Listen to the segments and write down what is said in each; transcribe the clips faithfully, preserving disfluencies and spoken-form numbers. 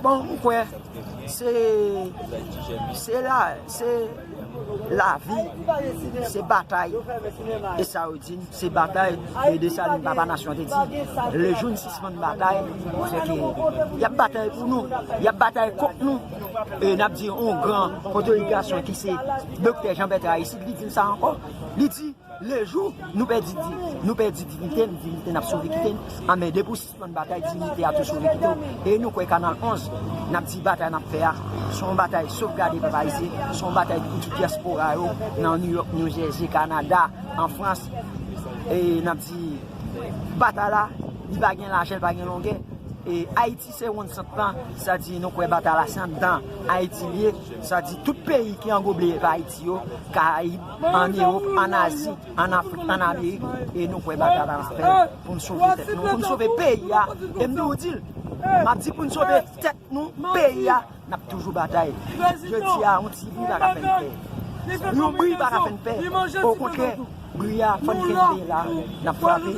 Bon, m kwè se, se la, se lavi, se batay. E sa yo di n, se batay. E Desalin, papa nasyon, te di, lejou n sispann batay, se ke y ap batay pou nou, y ap batay kont nou. E n ap di yon gran kote yon gason ki se Doktè Jean Bertrand Aristide, li di n sa ankò. Li di, lejou nou pèdi di-, nou pèdi diyite n, diyite n ap sove kite n. Anben, depi w sispann batay, diyite a tou sove kite w. E nou kwè Kanal onz, n ap di batay n ap fè a, se yon batay sovgade pèp ayisyen, se yon batay pou tout dyaspora yo, nan New York, New Jersey, Kanada, an Frans. E n ap di, batay la, li pa gen lajè, li pa gen longè. E Ayiti se wonn sant lan, sa di nou kwè batay la se anndan Ayiti li ye, sa di tout peyi ki angoble pa Ayiti yo, Karayib, ann Ewòp, ann Azi, ann Afrik, ann Amerik, e nou kwè batay la n ap fè pou n sove tèt nou, pou n sove peyi a. E m di w di l, m ap di pou n sove tèt nou, peyi a, n ap toujou batay. Jodi a, yon ti bri pa ka fè n pè. Yon bri pa ka fè n pè. Okontrè, bri a, fò n kenbe la, n ap frape.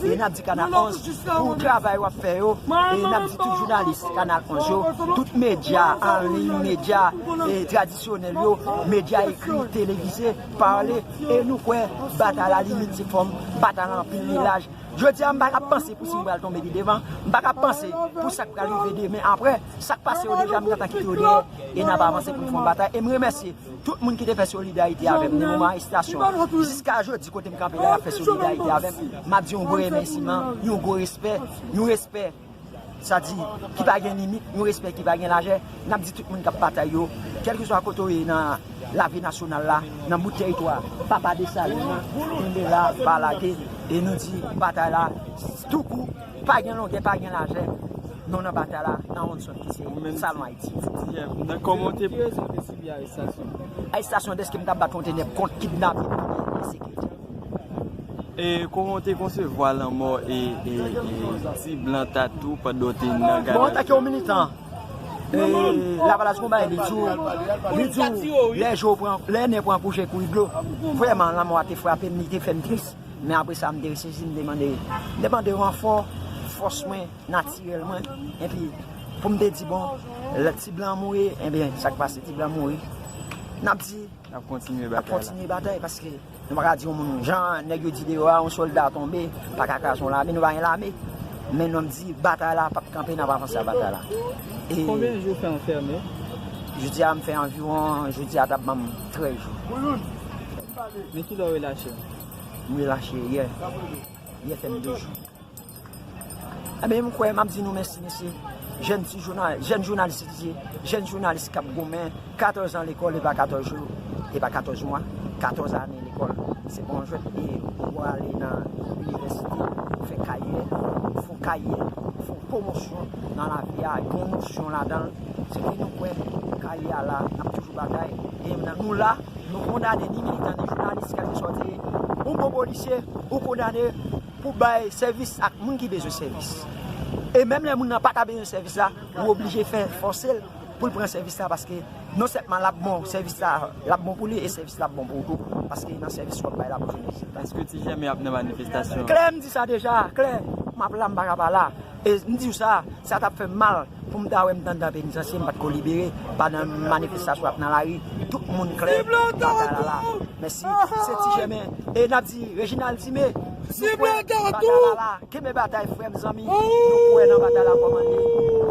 E n ap di Kanal onz pou travay w ap fè yo. E n ap di tout jounalis Kanal onz yo, tout medya an liy, medya, e, tradisyonèl yo, medya ekri, televize, pale. E nou kwè batay la li miltifòm, batay la anpil, li laj. Jodi a, m pa ka panse pou si m pral tonbe pi devan. M pa ka panse pou sa k pral rive demen apre. Sa k pase yo deja, m gentan kite yo dèyè. E n ap avanse pou n fè yon batay. E m remèsye tout moun ki te fè solidarite avè m nan moman arestasyon. Jiska jodi, kote m kanpe la, y ap fè solidarite avè m. M ap di yon gwo remèsiman, yon gwo respè, yon respè, sa di, ki pa gen limit, yon respè ki pa gen lajè. N ap di tout moun k ap batay yo, kèlkeswa kote w ye nan lavi nasyonal la, nan bout tèritwa papa Desalin nan, kenbe la, pa lage. E nou di batay la, tou kou, pa gen longè, pa gen lajè. Nou nan batay la, nan wonn sòt ki se Salon Ayiti. Nan kòman w te Ki rezon w te sibi arestasyon? Arestasyon dèske m t ap bat kontenè kont kidnaping, ensekirite. E kòman w te konsevwa lanmò e, e, e ti blan Tatou pandan w te nan Bon, antanke yon militan, e, Lavalas gon bagay, li di w, li di w, lè je w pran, lè nen pran kouche kouri dlo. Vrèman, lanmò a te frape m, li te fè m tris. Men apre sa, m te resezi, m te mande, m te mande ranfò, fòs mwen, natirèl mwen. Epi, pou m te di, bon, lè ti blan mouri, ebyen, sa k pase, ti blan mouri. N ap di, N ap kontinye n ap batay la. Kontinye batay, paske nou pa ka di yon moun, jan nèg yo di deyò a, yon sòlda tonbe, pa ka kraze yon lame, nou pa gen lame. Men nou di, batay la p ap kanpe, n ap avanse ak batay la. E Konbyen jou w fè anfème? Jodi a, m fè anviwon, jodi a, t ap ban m trèz jou. Men kilè w relache? M relache yè. Yè fè m de jou. Ebyen, m kwè, m ap di nou mèsi, mesye. Jèn ti jounal-, jèn jounalis ki di, jèn jounalis k ap goumen, katòz an lekòl, e pa katòz jou, e pa katòz mwa, katòz ane lekòl. Se pa yon jwèt, e ou ale nan inivèsite, ou fè karyè, ou fè yon karyè, ou fè yon pwomosyon nan lavi a, gen yon nosyon ladan l. Se ke nou kwè, karyè a la, n ap toujou batay. E nou la, nou kondane ni militan, ni jounalis, kèlkeswa w te ye, ou bon polisye, ou kondane pou bay sèvis ak moun ki bezwen sèvis. E menm lè moun nan pa ta bezwen sèvis la, ou oblije fè fòse l pou l pran sèvis la, paske non sèlman l ap bon, sèvis la, l ap bon pou li, e sèvis la ap bon pou ou tou, paske nan sèvis w ap bay la pou jwenn rezilta. Èske Ti Jèmen ap nan manifestasyon an? Klè, m di sa deja, klè, m ap la, m pa ka pa la. E m di w sa, sa t ap fè m mal pou m ta wè m t anndan penitansye, m pa t ko libere, pandan manifestasyon ap nan lari, tout moun klè, batay la la. Mèsi, se Ti Jèmen. E n ap di, Reginald Dime, nou kwè batay la la. Kenbe batay, frè m, zanmi. Nou kwè nan batay la kòmande.